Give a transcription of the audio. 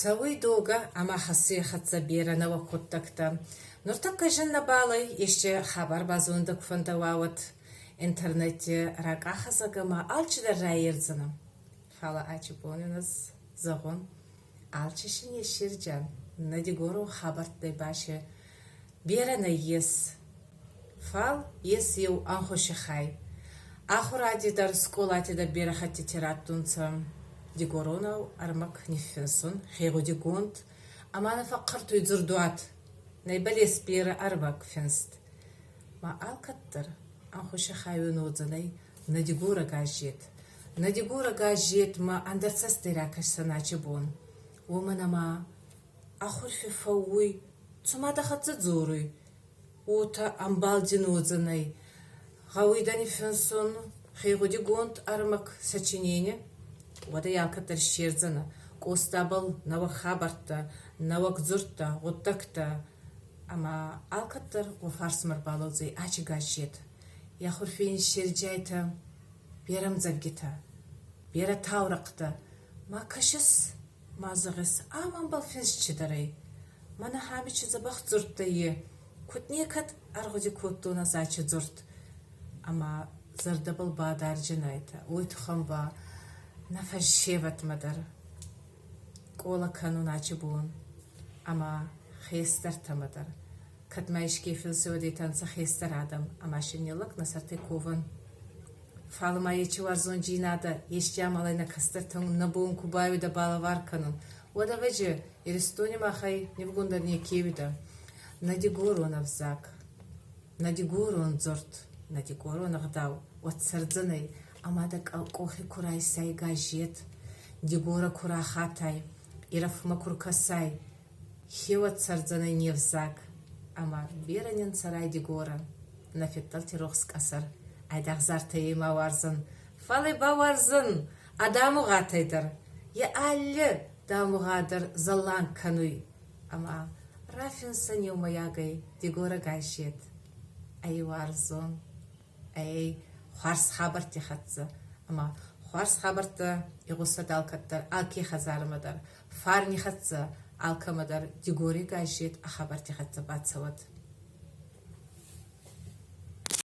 Цӕуй догӕ ӕма хӕссуй хӕццӕ берӕ нӕуӕг гъуддӕгтӕ. Нуртӕккӕ зин нӕбал ӕй, еске хабар базонун ку фӕндӕуа, уӕд интернети ракъахӕзӕг ӕма алчидӕр райердзӕнӕ. Фалӕ ачи бон ӕз зӕгъун, алчи си не ссердзӕн, нӕ дигорон хабӕрттӕй ба си берӕ нӕййес. Фал ес еу ӕнхуси хай. Ахуради дӕр, скъолати дӕр берӕ хӕттити раттунцӕ дигоронау ӕрмӕг ниффинсун, хегъудигонд ӕма нӕ фӕхъхъӕртуй дзурдуат. Нӕйбӕл ес берӕ ӕрмӕг финст. Ма алкӕддӕр ӕнхуси хай уин уодзӕнӕй нӕ Дигорӕ газет. Нӕ Дигорӕ газетмӕ ӕндӕр цӕстӕй ракӕсдзӕн ачи бон. Уомӕн ӕма ахурфи фӕууй, цума дӕ хӕццӕ дзоруй, уотӕ ӕмбалдин уодзӕнӕй. Гъӕуидӕ ниффинсун хегъудигонд ӕрмӕг сочинени, уӕд ӕй алкӕддӕр иссердзӕнӕ. Къостабӕл нӕуӕг хабӕрттӕ, нӕуӕг дзурдтӕ, гъуддӕгтӕ ӕма алкӕддӕр уӕ фарсмӕ ӕрбалӕудзӕй ачи газет. Йӕ хурфи ин иссердзиайтӕ берӕ ӕмдзӕвгитӕ, берӕ таурӕхътӕ. Ма кӕсис, ма зӕгъис, а мӕнбӕл финст чидӕр ӕй. Мӕнӕ Хӕмичи дзӕбӕх дзурдтӕ е, куд некӕд ӕргъуди кодтон ӕз ачи дзурд. Ӕма зӕрдӕбӕл бадарджын айтӕ, уой туххӕн ба нӕ фӕсевӕдмӕ дӕр къолӕ кӕнун ачи бон ӕма хестӕртӕмӕ дӕр. Кӕд ма еске финсуодитӕнцӕ хестӕр адӕм ӕма си ниллӕг нӕ сӕртӕй ковӕн. Фал ма ечи уарзондзийнадӕ ести амалӕй нӕ кӕстӕртӕн нӕ бон ку байуидӕ балӕвар кӕнун, уӕд, ӕвӕдзи, Иристони махӕй нивгундӕр неке уидӕ. Нӕ дигорон ӕвзаг, нӕ дигорон дзурд, нӕ дигорон ӕгъдау уӕд цӕрдзӕнӕй ӕма дӕ къохи ку райсай газет, Дигорӕ ку рахатай, Ирӕфмӕ ку ркӕсай, хеуӕд цӕрдзӕнӕй не взаг ӕма берӕ нин цӕрай Дигорӕ, нӕ фиддӕлти рохс къӕсӕр, айдагъ зартӕй ма уарзӕн, фал ӕй бауарзӕн ӕ дамугъатӕй дӕр. Е алли дамугъа дӕр зӕлланг кӕнуй ӕма рафинсӕн еумӕйагӕй Дигорӕ газет ӕй уарзон ӕй хуарз хабӕртти хӕццӕ ӕма хуарз хабӕрттӕ игъусӕд алкӕддӕр алке хӕдзарӕмӕ дӕр, фарни хӕццӕ алкӕмӕ дӕр Дигори газет ӕ хабӕртти хӕццӕ бацӕуӕд.